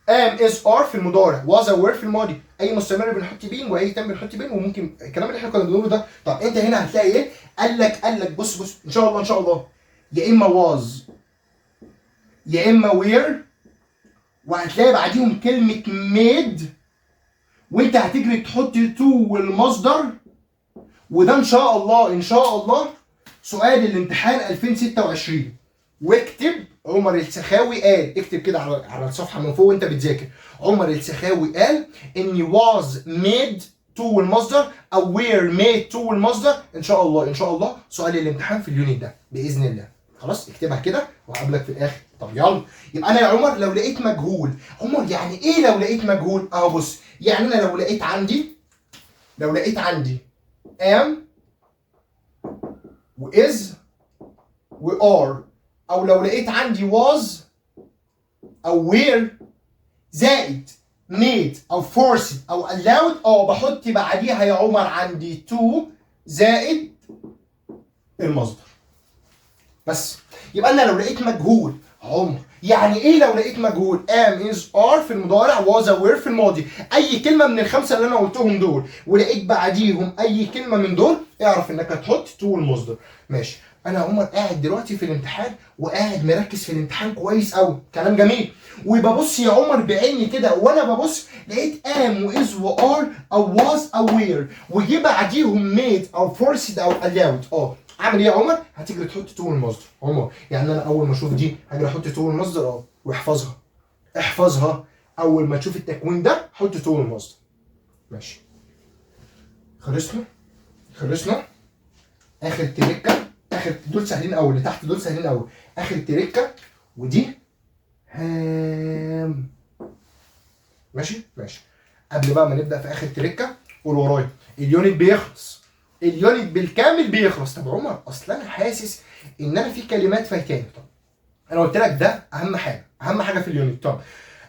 am is are في المضارع، was were في الماضي، اي مستمر بنحط being، واي تام بنحط been، وممكن الكلام اللي احنا كنا بنقوله ده. طب انت هنا هتلاقي ايه؟ قال لك بص بص، ان شاء الله ان شاء الله يا اما was يا اما were، وهتلاقي بعديهم كلمة made، وانت هتجري تحط to والمصدر. وده ان شاء الله ان شاء الله سؤال الامتحان 2026. واكتب عمر السخاوي قال، اكتب كده على الصفحة من فوق وانت بتذاكر، عمر السخاوي قال ان was made to المصدر او were made to المصدر. ان شاء الله ان شاء الله سؤال الامتحان في ال unit ده باذن الله. خلاص اكتبها كده وهقابلك في الاخر. طب يلا، يبقى انا يا عمر لو لقيت مجهول، عمر يعني ايه لو لقيت مجهول؟ اهو بص، يعني انا لو لقيت عندي am و is و are، او لو لقيت عندي was او were زائد made او forced او allowed، بحط بعديها يا عمر عندي to زائد المصدر بس. يبقى انا لو لقيت مجهول، عمر يعني ايه لو لقيت مجهول؟ am is are في المضارع، was were في الماضي، اي كلمة من الخمسة اللي انا قلتهم دول ولقيت بعديهم اي كلمة من دول، اعرف انك هتحط to المصدر. ماشي. انا يا عمر قاعد دلوقتي في الامتحان وقاعد مركز في الامتحان كويس قوي، كلام جميل، وببص يا عمر بعيني كده، وانا ببص لقيت am و is و are او was او were وجي بعديهم made او forced او allowed، اعمل ايه يا عمر؟ هتجري تحط to المصدر. عمر يعني انا اول ما اشوف دي هجري احط to المصدر. واحفظها، احفظها، اول ما تشوف التكوين ده حط to المصدر. ماشي، خلصنا خلصنا. اخر تريكه، اخر، دول سهلين قوي، اللي تحت دول سهلين قوي. اخر تريكه ودي هام. ماشي ماشي. قبل بقى ما نبدا في اخر تريكه، قول ورايا، ال unit بيخلص، ال unit بالكامل بيخلص. طب عمر اصل انا حاسس ان انا في كلمات فايتاني. طب انا قلت لك ده اهم حاجه، اهم حاجة في ال unit. طب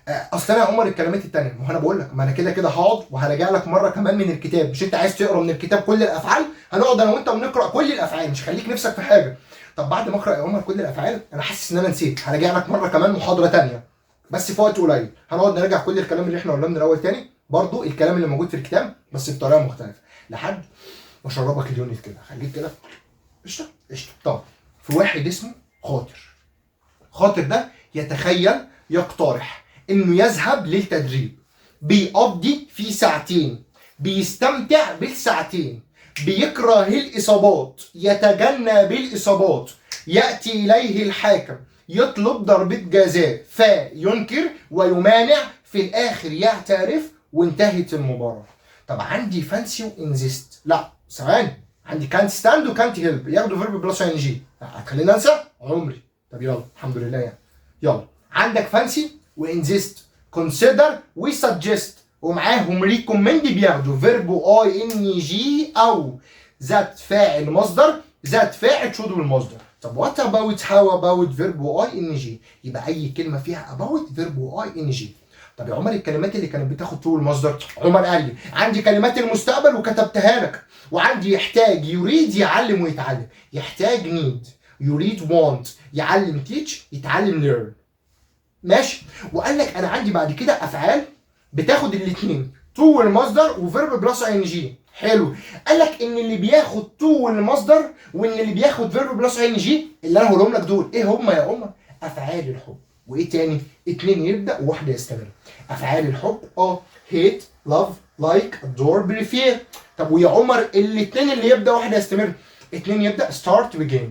اصل انا يا عمر الكلمات التانية، ما هو انا بقول لك، ما انا كده كده هقعد وهراجع لك مرة كمان من الكتاب. مش انت عايز تقرا من الكتاب كل الافعال؟ هنقعد انا وانت ونقرا كل الافعال، مش خليك نفسك في حاجه. طب بعد ما اقرا يا عمر كل الافعال انا حاسس ان انا نسيت، هراجع لك مرة كمان محاضرة تانية بس في وقت قليل، هنقعد نراجع كل الكلام اللي احنا قلناه من الاول تاني، برضو الكلام اللي موجود في الكتاب بس بطريقة مختلفه، لحد ما اشربك ال unit كده. خليك كده قشطه قشطه. طب في واحد اسمه خاطر، خاطر ده يتخيل، يقترح انه يذهب للتدريب، بيقضي في ساعتين، بيستمتع بالساعتين، بيكره الاصابات، يتجنب الاصابات، ياتي اليه الحاكم، يطلب ضربة جزاء فينكر ويمانع، في الاخر يعترف وانتهت المباراة. طب عندي fancy و insist، لا ثواني، عندي كانت ستاند وكانت هيلب ياخدوا verb plus ing، هتخليني انسى عمري؟ طب يلا الحمد لله يعني. يلا عندك fancy و insist، consider و suggest، ومعاهم recommend، بياخدوا verb ing او that فاعل مصدر، that فاعل should والمصدر. طب what about، how about، verb ing، يبقى اي كلمة فيها about verb ing. طب يا عمر الكلمات اللي كانت بتاخد to المصدر، عمر قال لي عندي كلمات المستقبل وكتبتها لك، وعندي يحتاج، يريد، يعلم ويتعلم. يحتاج need، يريد want، يعلم teach، يتعلم learn. ماشي. وقال لك انا عندي بعد كده افعال بتاخد الاثنين، to المصدر و verb plus ing. حلو. قال لك ان اللي بياخد to المصدر وان اللي بياخد verb plus ing اللي انا هقولهم لك دول، ايه هم يا عمر؟ افعال الحب. وايه تاني؟ اتنين يبدا وواحدة يستمر. افعال الحب hate، love، like، adore، prefer. طب ويا عمر الاثنين اللي يبدا واحدة يستمر؟ اتنين يبدا start، begin،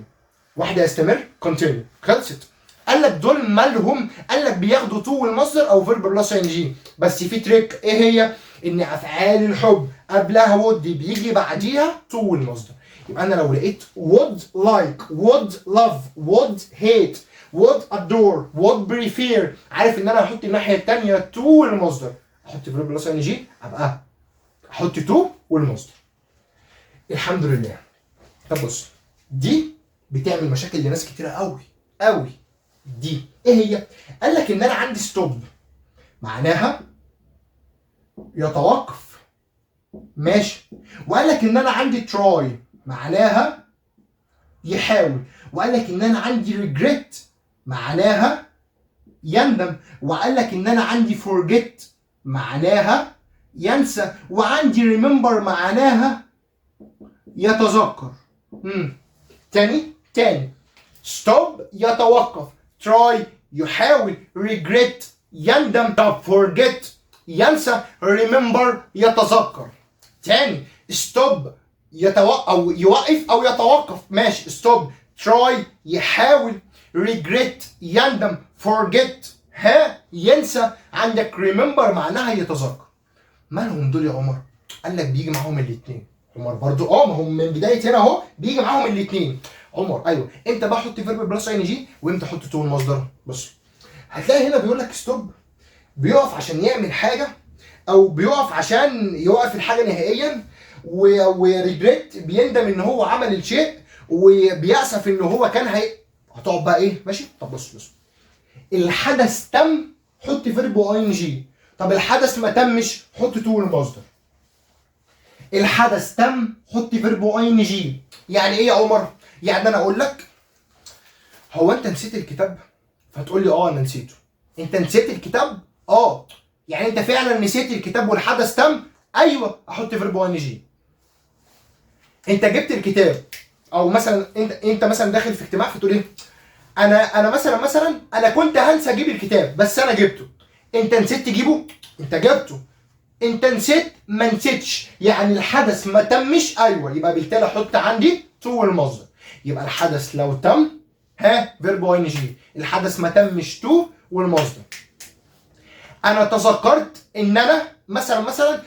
واحدة يستمر continue. خلصت. قال لك دول مالهم؟ قال لك بياخدوا to المصدر او verb plus ing، بس في trick، ايه هي؟ ان افعال الحب قبلها would بيجي بعديها to المصدر. يبقى انا لو لقيت would like، would love، would hate، would adore، would prefer، عارف ان انا هحط الناحية الثانية to المصدر، احط verb plus ing، ابقى احط to والمصدر. الحمد لله. طب بص، دي بتعمل مشاكل لناس كتيرة قوي قوي. دي ايه هي؟ قال لك ان انا عندي stop معناها يتوقف، ماشي، وقال لك ان انا عندي try معناها يحاول، وقال لك ان انا عندي regret معناها يندم، وقال لك ان انا عندي forget معناها ينسى، وعندي remember معناها يتذكر. تاني تاني، stop يتوقف، try يحاول، regret يندم، طب forget ينسى، remember يتذكر. تاني، stop يتوقف او يوقف او يتوقف، ماشي، stop، try يحاول، regret يندم، forget ها ينسى، عندك remember معناها يتذكر. مالهم دول يا عمر؟ قال لك بيجي معاهم الاثنين. عمر برضو ما هم من بداية هنا اهو بيجي معاهم الاثنين. عمر ايوه، امتى بقى احط verb plus ing وامتى احط to المصدر؟ بص، هتلاقي هنا بيقول لك stop بيقف عشان يعمل حاجة او بيقف عشان يوقف الحاجة نهائيا، و regret بيندم ان هو عمل الشيء وبيأسف ان هو كان هي هتقعد بقى ايه، ماشي. طب بص بص، الحدث تم حط verb ing، طب الحدث ما تمش حط to المصدر. الحدث تم حط verb ing. يعني ايه يا عمر؟ يعني انا اقول لك هو انت نسيت الكتاب؟ فتقول لي اه انا نسيته. انت نسيت الكتاب؟ اه. يعني انت فعلا نسيت الكتاب والحدث تم؟ ايوه، احط verb ing. انت جبت الكتاب، او مثلا انت مثلا داخل في اجتماع فتقول ايه؟ انا مثلا انا كنت هنسى اجيب الكتاب بس انا جبته. انت نسيت تجيبه؟ انت جبته. انت نسيت؟ ما نسيتش، يعني الحدث ما تمش. ايوه، يبقى بالتالي احط عندي to المصدر. يبقى الحدث لو تم ها verb ing، الحدث ما تمش to والمصدر. انا تذكرت ان انا مثلا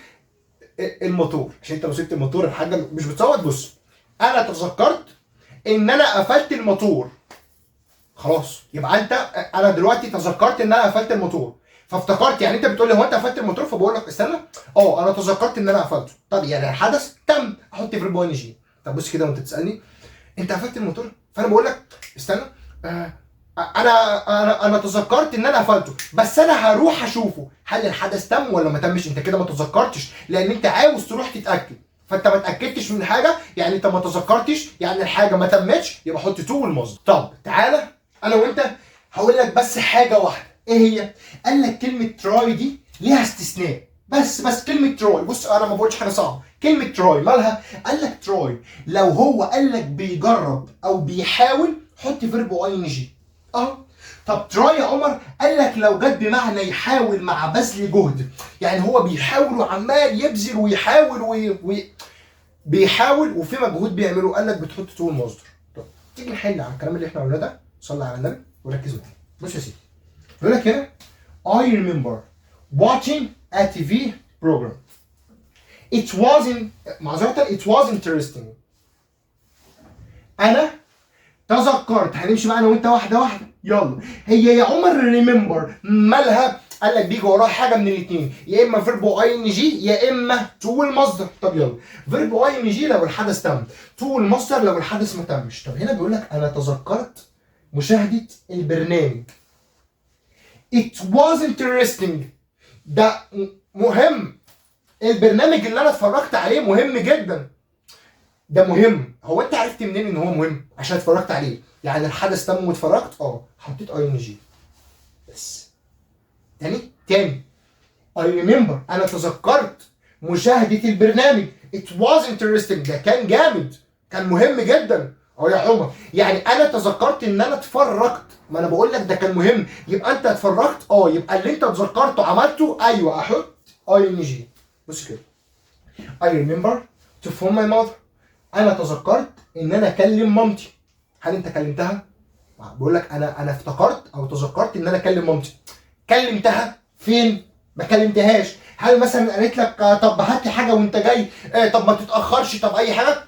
الموتور، عشان انت لو سبت الموتور الحاجة مش بتصوت. بص، انا تذكرت ان انا قفلت الموتور، خلاص يبقى انت، انا دلوقتي تذكرت ان انا قفلت الموتور، فافتكرت، يعني انت بتقول لي هو انت قفلت الموتور؟ فبقول لك استنى، انا تذكرت ان انا قفلته. طب يعني الحدث تم، احط verb ing. طب بص كده وانت تسالني انت قفلت الموتور، فانا بقول لك استنى، انا تذكرت ان انا قفلته، بس انا هروح اشوفه هل الحدث تم ولا ما تمش. انت كده ما تذكرتش لان انت عاوز تروح تتاكد، فانت ما اتاكدتش من حاجة، يعني انت ما تذكرتش، يعني الحاجة ما تمتش، يبقى حط to المصدر. طب تعالى انا وانت هقول لك بس حاجة واحدة، ايه هي؟ قال لك كلمة try دي ليها استثناء، بس كلمة try، بص انا ما بقولش حاجة صعبة، كلمة try مالها؟ قال لك try لو هو قال لك بيجرب او بيحاول حط verb ing. طب try يا عمر قال لك لو جت بمعنى يحاول مع بذل جهد، يعني هو بيحاول وعمال يبذل ويحاول بيحاول وفي مجهود بيعمله، قال لك بتحط to المصدر. طب تيجي نحل على الكلام اللي احنا قلناه ده، صلي على النبي وركز معايا. بص يا سيدي، بيقول لك هنا I remember watching a TV program. It wasn't، معذرة، it was interesting. أنا تذكرت، هنمشي بقى أنا وأنت واحدة واحدة، يلا. هي يا عمر remember مالها؟ قال لك بيجي وراها حاجة من الاتنين، يا إما verb ing يا إما to المصدر. طب يلا، verb ing لو الحدث تم، to المصدر لو الحدث ما تمش. طب هنا بيقول لك أنا تذكرت مشاهدة البرنامج. It was interesting. ده مهم، البرنامج اللي انا اتفرجت عليه مهم جدا، ده مهم. هو انت عرفت منين ان هو مهم؟ عشان اتفرجت عليه، يعني الحدث تم واتفرجت، حطيت ing بس. تاني I remember انا تذكرت مشاهدة البرنامج. It was interesting، ده كان جامد، كان مهم جدا. يا عمر يعني انا تذكرت ان انا اتفرجت، ما انا بقول لك ده كان مهم، يبقى انت اتفرجت، يبقى اللي انت اتذكرته عملته، ايوه احط ing. بص كده، I remember to phone my mother. انا تذكرت ان انا اكلم مامتي. هل انت كلمتها؟ بقول لك انا افتكرت او تذكرت ان انا اكلم مامتي. كلمتها فين؟ ما كلمتهاش. هل مثلا قالت لك طب هات لي حاجة وانت جاي، طب ما تتاخرش، طب اي حاجة؟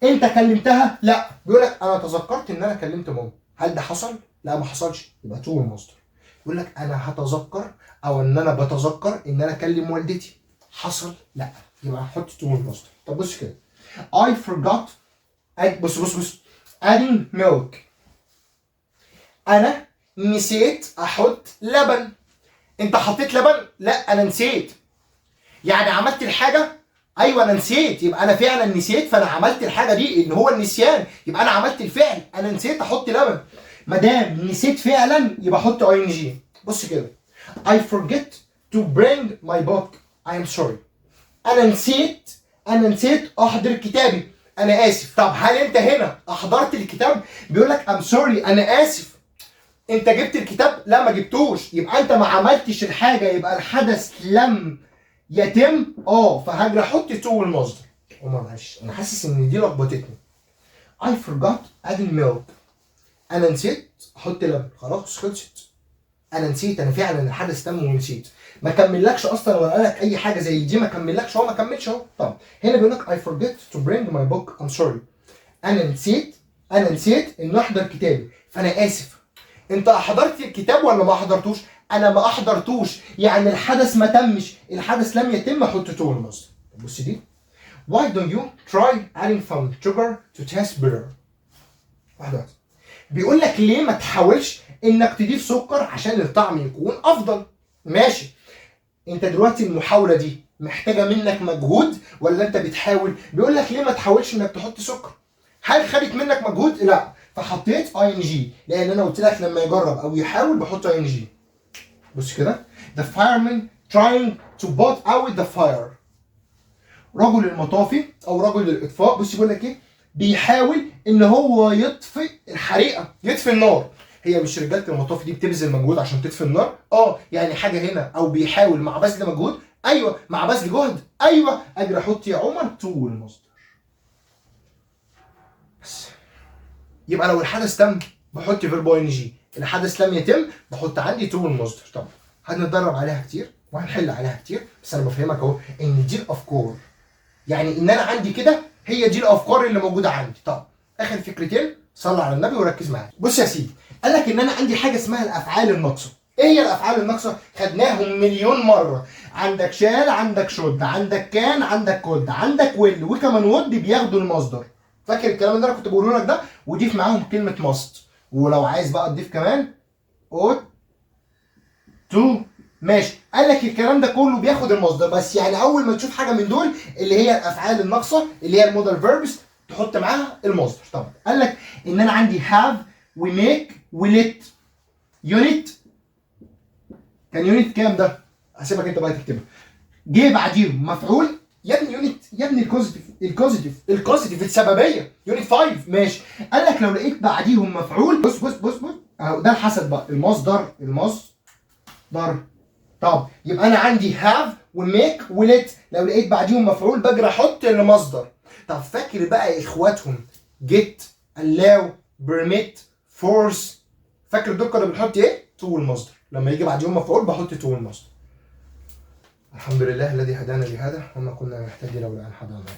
انت كلمتها؟ لا. بيقول لك انا تذكرت ان انا كلمت ماما، هل ده حصل؟ لا ما حصلش، يبقى to المصدر. يقول لك انا هتذكر او ان انا بتذكر ان انا اكلم والدتي، حصل؟ لا، يبقى هحط to المصدر. طب بص كده، I forgot، بص بص بص، adding milk، انا نسيت احط لبن. انت حطيت لبن؟ لا انا نسيت. يعني عملت الحاجة؟ ايوه انا نسيت، يبقى انا فعلا نسيت، فانا عملت الحاجة دي اللي هو النسيان، يبقى انا عملت الفعل، انا نسيت احط لبن. ما دام نسيت فعلا يبقى احط ing. بص كده، I forget to bring my book، I am sorry. انا نسيت، انا نسيت احضر كتابي، انا اسف. طب هل انت هنا احضرت الكتاب؟ بيقول لك I'm sorry، انا اسف. انت جبت الكتاب؟ لا ما جبتوش، يبقى انت ما عملتش الحاجة، يبقى الحدث لم يتم. فهاجي احط to المصدر. عمر معلش انا حاسس ان دي لخبطتني. I forgot adding milk، انا نسيت احط لبن، خلاص خلصت، انا نسيت، انا فعلا الحدث تم ونسيت، ما كملكش اصلا ولا قالك اي حاجة زي دي، ما كملكش، هو ما كملش اهو. طب هنا بيقول لك I forget to bring my book، I'm sorry. انا نسيت، انا نسيت ان احضر كتابي، فانا اسف. انت احضرت الكتاب ولا ما احضرتوش؟ انا ما احضرتوش، يعني الحدث ما تمش، الحدث لم يتم، احط to المصدر. بص دي، why don't you try adding some sugar to taste better. واحدة واحدة. بيقول لك ليه ما تحاولش انك تضيف سكر عشان الطعم يكون افضل. ماشي، انت دلوقتي المحاولة دي محتاجة منك مجهود ولا انت بتحاول؟ بيقول لك ليه ما تحاولش انك تحط سكر؟ هل خدت منك مجهود؟ لا، فحطيت ing، لان انا قلت لك لما يجرب او يحاول بحط ing. بص كده، the fireman trying to put out the fire، رجل المطافي او رجل الاطفاء، بص بيقول لك ايه، بيحاول ان هو يطفي الحريقه، يطفي النار. هي مش رجاله المطافي دي بتبذل مجهود عشان تطفي النار؟ يعني حاجة هنا او بيحاول مع بذل مجهود، ايوه، مع بذل جهد، ايوه، اجري احط يا عمر to المصدر. بس يبقى لو الحدث تم بحط verb ing، الحدث لم يتم بحط عندي to المصدر. طب هنتدرب عليها كتير وهنحل عليها كتير، بس انا بفهمك اهو ان دي الافكار، يعني ان انا عندي كده هي دي الافكار اللي موجودة عندي. طب اخر فكرتين، صلى على النبي وركز معايا. بص يا سيدي، قال لك ان انا عندي حاجة اسمها الافعال الناقصة. ايه هي الافعال الناقصة؟ خدناهم مليون مرة. عندك shall، عندك should، عندك can، عندك could، عندك will، وكمان would بياخدوا المصدر. فاكر الكلام اللي انا كنت بقوله لك ده؟ وضيف معاهم كلمة must، ولو عايز بقى تضيف كمان ought to. ماشي، قال لك الكلام ده كله بياخد المصدر بس، يعني اول ما تشوف حاجة من دول اللي هي الافعال الناقصة اللي هي ال modal verbs تحط معاها المصدر. طب قال لك ان انا عندي have و make و let. unit كان unit كام ده؟ هسيبك انت بقى تكتبها. جه بعديهم مفعول يا ابني، unit يا ابني ال causative، ال causative، ال causative السببية، unit 5. ماشي، قال لك لو لقيت بعديهم مفعول، بص بص بص بص، اهو ده الحسد بقى، المصدر، المصدر. طب يبقى انا عندي have و make و let، لو لقيت بعديهم مفعول بجري احط المصدر. طب فاكر بقى اخواتهم get، allow، permit، force، فاكر دول كنا بنحط ايه؟ to المصدر. لما يجي بعديهم مفعول بحط to المصدر. الحمد لله الذي هدانا لهذا وما كنا نهتدي لولا ان هدانا الله.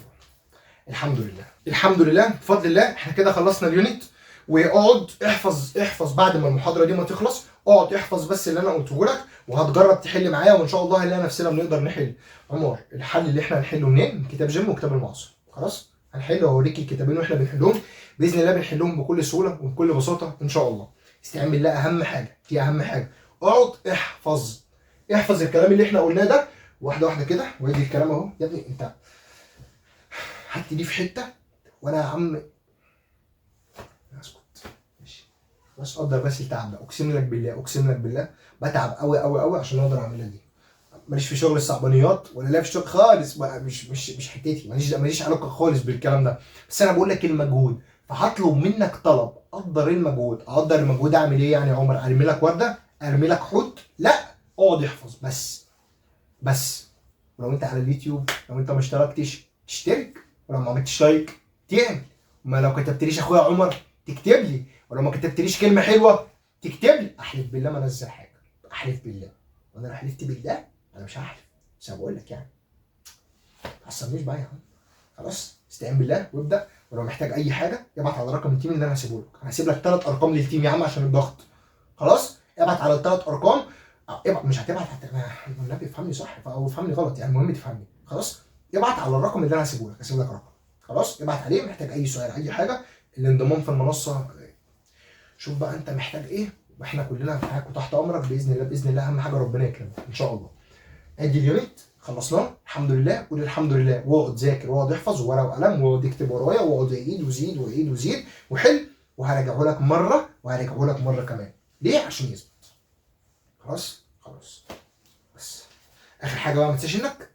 الحمد لله، الحمد لله، بفضل الله احنا كده خلصنا ال unit. واقعد احفظ، احفظ بعد ما المحاضرة دي ما تخلص، اقعد احفظ بس اللي انا قلته لك، وهتجرب تحل معايا، وان شاء الله هنلاقي نفسنا بنقدر نحل. عمر الحل اللي احنا هنحله منين؟ من كتاب جيم وكتاب المعاصر. خلاص هنحل واوريك الكتابين واحنا بنحلهم باذن الله، بنحلهم بكل سهولة وبكل بساطة ان شاء الله. استعين بالله، اهم حاجة دي، اهم حاجة اقعد احفظ، احفظ الكلام اللي احنا قلناه ده واحدة واحدة كده. وادي الكلام اهو يا ابني، انت حط دي في حتة وانا يا عم اسكت. ماشي بس قدر بس التعب ده، اقسم لك بالله، اقسم لك بالله بتعب قوي قوي قوي عشان اقدر اعملها دي. ماليش في شغل الصعبانيات ولا لا في شغل خالص، مش حتتي، ماليش علاقة خالص بالكلام ده، بس انا بقول لك المجهود. فهطلب منك طلب، قدر المجهود، اقدر المجهود اعمل ايه يعني يا عمر؟ ارمي لك ورده؟ ارمي لك حوت؟ لا، اقعد احفظ بس بس. ولو انت على اليوتيوب لو انت ما اشتركتش تشترك، ولو ما عملتش like تعمل، وما لو كتبتليش اخويا عمر تكتب لي، ولو ما كتبتليش كلمة حلوة تكتب لي. احلف بالله ما انزل حاجة، احلف بالله، وانا لو حلفت بالله انا مش هحلف، بس انا بقول لك يعني ما تعصبنيش بقى يا عم. خلاص استعين بالله وابدا. ولو محتاج اي حاجة ابعت على رقم ال team اللي انا هسيبه لك. انا هسيب لك 3 ارقام لل team يا عم عشان الضغط. خلاص؟ ابعت على الثلاث ارقام. ابعت، مش هتبعت والنبي افهمني صح او افهمني غلط يعني، المهم تفهمني. خلاص؟ ابعت على الرقم اللي انا هسيبه لك، هسيب لك رقم. خلاص؟ ابعت عليه. محتاج اي سؤال اي حاجة، الانضمام في المنصة، شوف بقى انت محتاج ايه، واحنا كلنا معاك وتحت امرك باذن الله. باذن الله اهم حاجة ربنا يكرمك ان شاء الله. ادي ال unit خلصناه الحمد لله، قول الحمد لله، واقعد ذاكر واقعد احفظ ورقة وقلم، واقعد اكتب ورايا، واقعد عيد وزيد وعيد وزيد وحل، وهراجعه لك مرة وهراجعه لك مرة كمان. ليه؟ عشان يثبت. خلاص؟ خلاص. بس اخر حاجة بقى ما تنساش انك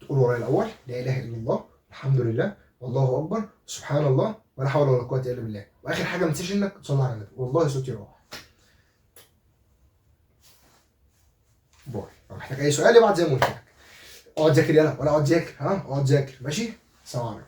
تقول ورايا الاول لا اله الا الله، الحمد لله، والله اكبر، سبحان الله، ولا حول ولا قوة الا بالله. واخر حاجة ما تنساش انك تصلي على النبي. والله صوتي راح. باي. لو محتاج اي سؤال ابعت زي ما قلت لك. اقعد ذاكر يلا، ولا اقعد ذاكر، ها اقعد ذاكر، ماشي؟ السلام عليكم.